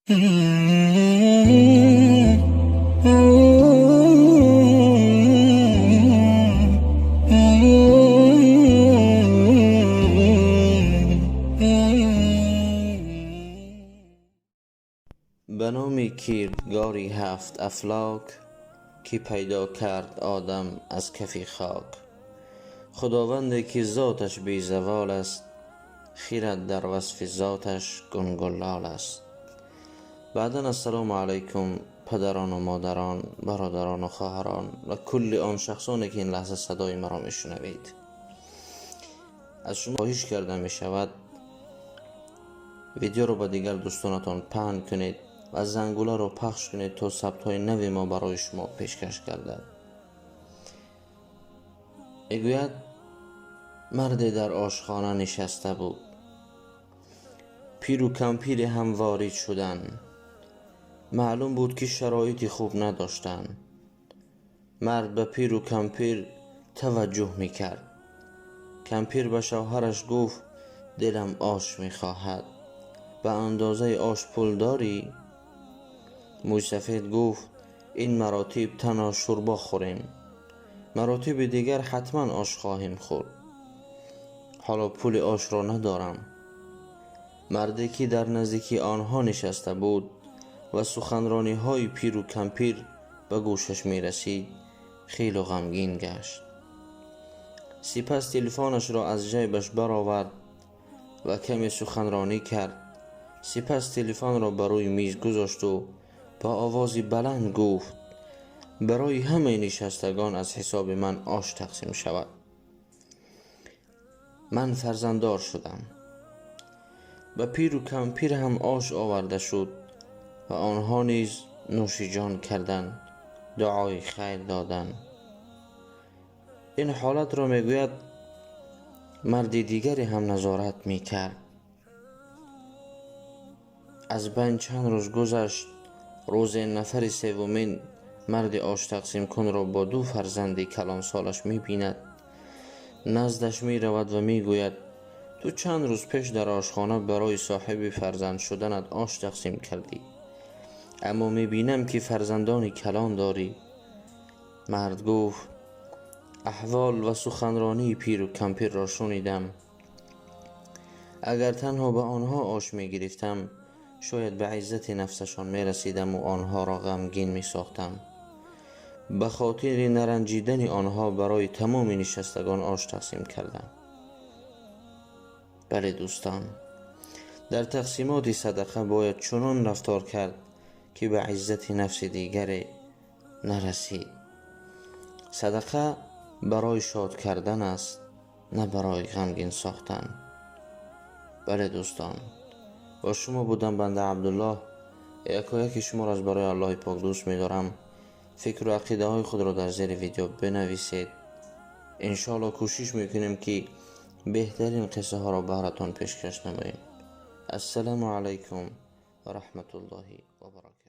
Ба номи кирдгори ҳафт афлок, ки пайдо кард одам аз кафи хок. Худованде ки зоташ безавол аст, хирад дар васфи зоташ гунг у лол аст. Баъдан ассалому алайкум падарон ва модарон, бародарон ва хоҳарон ва кулли он шахсоне ки ин лаҳза садои маро мешунавед. Аз шумо хоҳиш карда мешавад видеоро ба дигар дӯстонатон паҳн кунед ва зангуларо пахш кунед, то сабтҳои нави мо барои шумо пешкаш гардад. Мегӯяд, марде дар ошхона нишаста буд. Пиру кампире ҳам ворид шуданд. Маълум буд, ки шароити хуб надоштанд. Мард ба пиру кампир таваҷҷӯҳ мекард. Кампир ба шавҳараш гуфт: дилам ош мехоҳад. Ба андозаи ош пул дорӣ? Мӯйсафед гуфт: ин маротиб танҳо шӯрбо хӯрем. Маротиби дигар ҳатман ош хоҳем хӯрд. Ҳоло пули ошро надорам. Марде ки дар наздикии онҳо нишаста буд ва суханрониҳои пиру кампир ба гӯшаш мерасид, хеле ғамгин гашт. Сипас телефонашро аз ҷайбаш баровард ва каме суханронӣ кард. Сипас телефонро ба рӯи миз гузошту бо овози баланд гуфт: барои ҳамаи нишастагон аз ҳисоби ман ош тақсим шавад. Ман фарзанддор шудам. Ба пиру кампир ҳам ош оварда шуд ва онҳо низ нӯшиҷон карданд, дуои хайр доданд. Ин ҳолатро, мегӯяд, марди дигаре ҳам назорат мекард. Аз байн чанд рӯз гузашт. Рӯзе нафари севумин марди ош тақсимкунро бо ду фарзанди калонсолаш мебинад. Наздаш меравад ва мегӯяд: ту чанд рӯз пеш дар ошхона барои соҳиби фарзанд шуданат ош тақсим кардӣ, аммо мебинам ки фарзандони калон дорӣ. Мард гуфт: аҳвол ва суханронии пиру кампирро шунидам. Агар танҳо ба онҳо ош мегирифтам, шояд ба иззати нафсашон мерасидаму онҳоро ғамгин месохтам. Ба хотири наранҷидани онҳо барои тамоми нишастагон ош тақсим кардам. Бале дӯстон, дар тақсимоти садақа бояд чунон рафтор кард, ки ба иззати нафси дигаре нарасид. Садақа барои шод кардан аст, на барои ғамгин сохтан. Бале дӯстон, бо шумо будам банда Абдуллоҳ. Якояки шуморо аз барои Аллоҳи пок дӯст медорам. Фикру ақидаҳои худро дар зери видео бинависед. Иншоаллоҳ кӯшиш мекунем, ки беҳтарин қиссаҳоро баҳратон пешкаш намоем. Ассалому алайкум ва раҳматуллоҳи ва баракатуҳ.